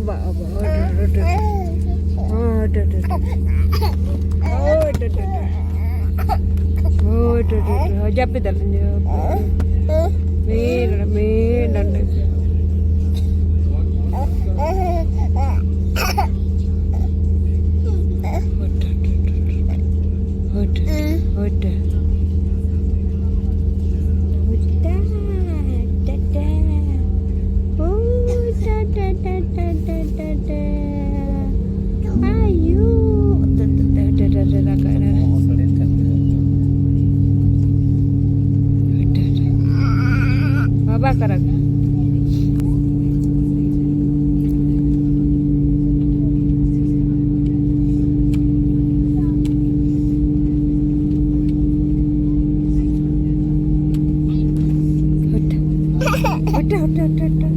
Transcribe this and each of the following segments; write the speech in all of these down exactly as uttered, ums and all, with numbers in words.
ᱵᱟᱵᱟ, ᱦᱳᱭ, ᱴᱩᱴᱩ, ᱴᱩᱴᱩ᱾ ᱦᱳᱭ, ᱴᱩᱴᱩ, ᱴᱩᱴᱩ᱾ ᱦᱳᱭ, ᱴᱩᱴᱩ, ᱴᱩᱴᱩ᱾ ᱦᱳᱭ, ᱴᱩᱴᱩ, ᱴᱩᱴᱩ᱾ ᱦᱳᱭ, ᱡᱟᱹᱯᱤᱫ ᱟᱞᱮ, ᱡᱟᱹᱯᱤᱫ᱾ ᱢᱤᱫ ᱰᱚᱸᱰᱮ, ᱢᱤᱫ ᱰᱚᱸᱰᱮ᱾ ᱦᱳᱭ, ᱴᱩᱴᱩ, ᱴᱩᱴᱩ᱾ ᱦᱳᱭ, ᱴᱩᱴᱩ, ᱦᱳᱭ, ᱴᱩᱴᱩ᱾ ᱦᱩᱴᱟ, ᱴᱟᱴᱟ᱾ ᱦᱩᱴᱟ, ᱴᱟᱴᱟ, ᱴᱟᱴᱟ, ᱴᱟᱴᱟ᱾ ᱟᱭᱩ᱾ ᱴᱟᱴᱟ, ᱴᱟᱴᱟ, ᱴᱟᱴᱟ, ᱴᱟᱴᱟ᱾ ᱵᱟᱵᱟ ᱠᱟᱨᱟᱜᱟ᱾ ᱦᱩᱴᱟ, ᱦᱩᱴᱟ, ᱦᱩᱴᱟ, ᱦᱩᱴᱟ᱾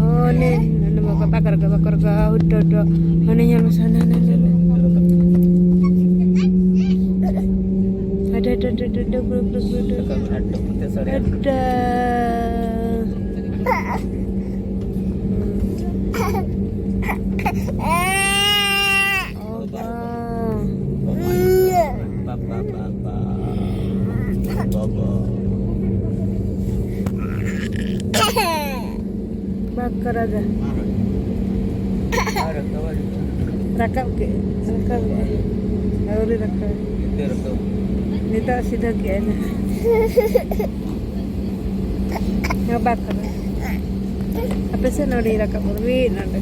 ᱚ, ᱱᱮ, ᱱᱮ, ᱵᱟᱠᱚ, ᱵᱟᱠᱚ ᱨᱟᱠᱟᱵ, ᱵᱟᱠᱚ ᱨᱟᱠᱟᱵ, ᱦᱩᱴᱟ, ᱦᱩᱴᱟ᱾ ᱦᱟᱱᱮ ᱧᱮᱞ ᱢᱮᱥᱮ, ᱦᱟᱱᱮ, ᱦᱟᱱᱮ, ᱦᱟᱱᱮ᱾ ᱦᱩᱴᱟ, ᱦᱩᱴᱟ, ᱦᱩᱴᱟ, ᱦᱩᱴᱟ, ᱦᱩᱴᱟ, ᱦᱩᱴᱟ, ᱦᱩᱴᱟ᱾ ᱦᱩᱴᱟ᱾ ᱚ, ᱵᱟ᱾ ᱵᱟᱵᱟ, ᱵᱟᱵᱟ, ᱵᱟᱵᱟ᱾ ᱵᱟᱵᱟ᱾ ᱵᱟᱠᱚ ᱨᱟᱜᱟ᱾ ᱨᱟᱠᱟᱵ ᱠᱮᱫ, ᱨᱟᱠᱟᱵ ᱠᱮᱫ᱾ ᱟᱹᱣᱨᱤ ᱨᱟᱠᱟᱵ᱾ ᱱᱤᱛᱚᱜ ᱥᱤᱫᱷᱟᱹ ᱠᱮᱫ ᱟᱭ ᱱᱟᱦᱟᱜ᱾ ᱵᱟᱠᱚ ᱨᱟᱜᱟ᱾ ᱟᱯᱮ ᱥᱮᱫ ᱱᱚᱰᱮ ᱨᱟᱠᱟᱵ ᱠᱟᱱᱟ, ᱢᱤᱫ ᱱᱚᱰᱮ᱾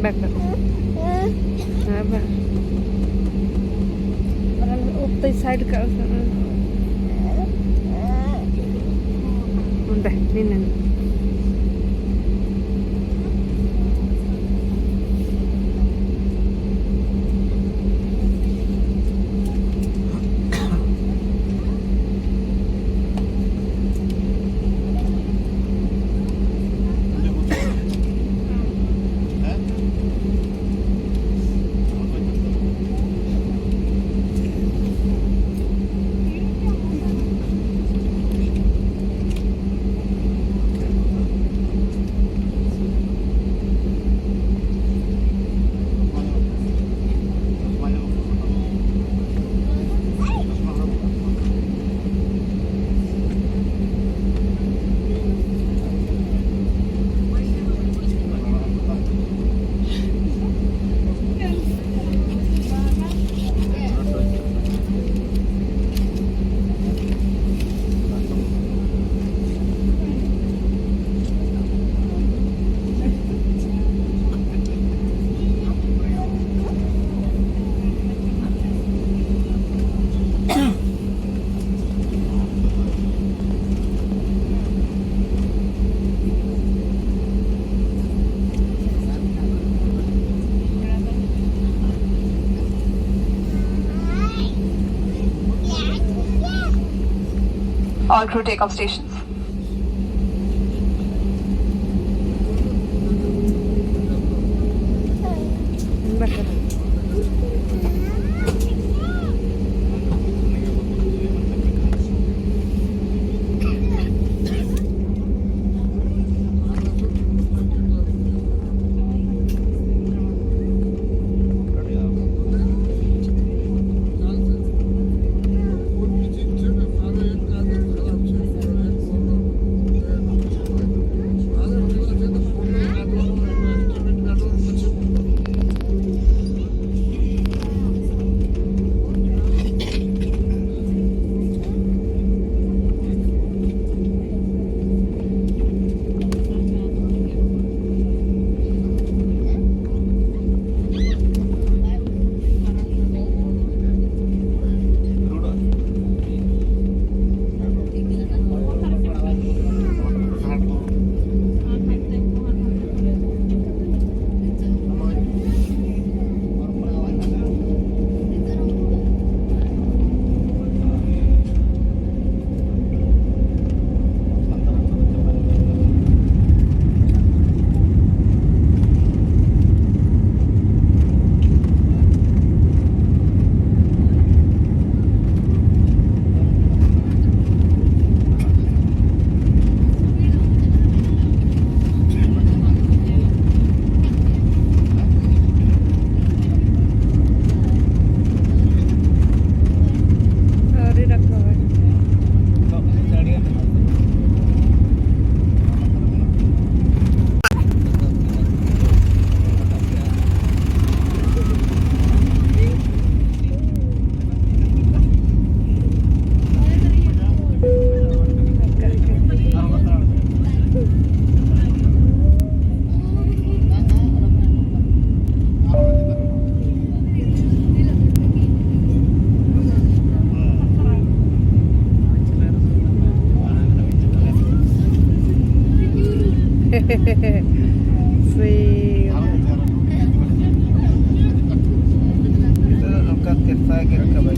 ᱵᱟᱝ, ᱵᱟᱝ᱾ ᱦᱮᱸ, ᱵᱟᱝ᱾ ᱚᱠᱛᱚᱭ ᱥᱟᱭᱤᱰ ᱠᱟᱜᱼᱟ᱾ ᱚᱸᱰᱮ ᱢᱮᱱᱟᱹᱧ᱾ All crew take off stations. ᱥᱮ ᱱᱤᱛᱚᱜ ᱫᱚ ᱱᱚᱝᱠᱟ ᱛᱮᱨᱯᱟᱭ ᱜᱮ ᱨᱟᱠᱟᱵᱟᱭ᱾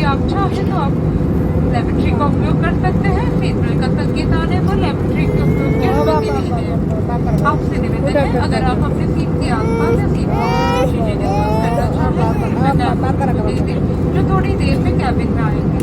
आप चाहें तो आप लेबोरेटरी का उपयोग कर सकते हैं। सीट बेल्ट का संकेत आने पर लेबोरेटरी के उपयोग की अनुमति दी गई है। आपसे निवेदन है, अगर आप अपने सीट के आसपास या सीट पर किसी चीजें उपयोग करना चाहते हैं, तो कृपया उनको दे दें, जो थोड़ी देर में कैबिन में आएंगे।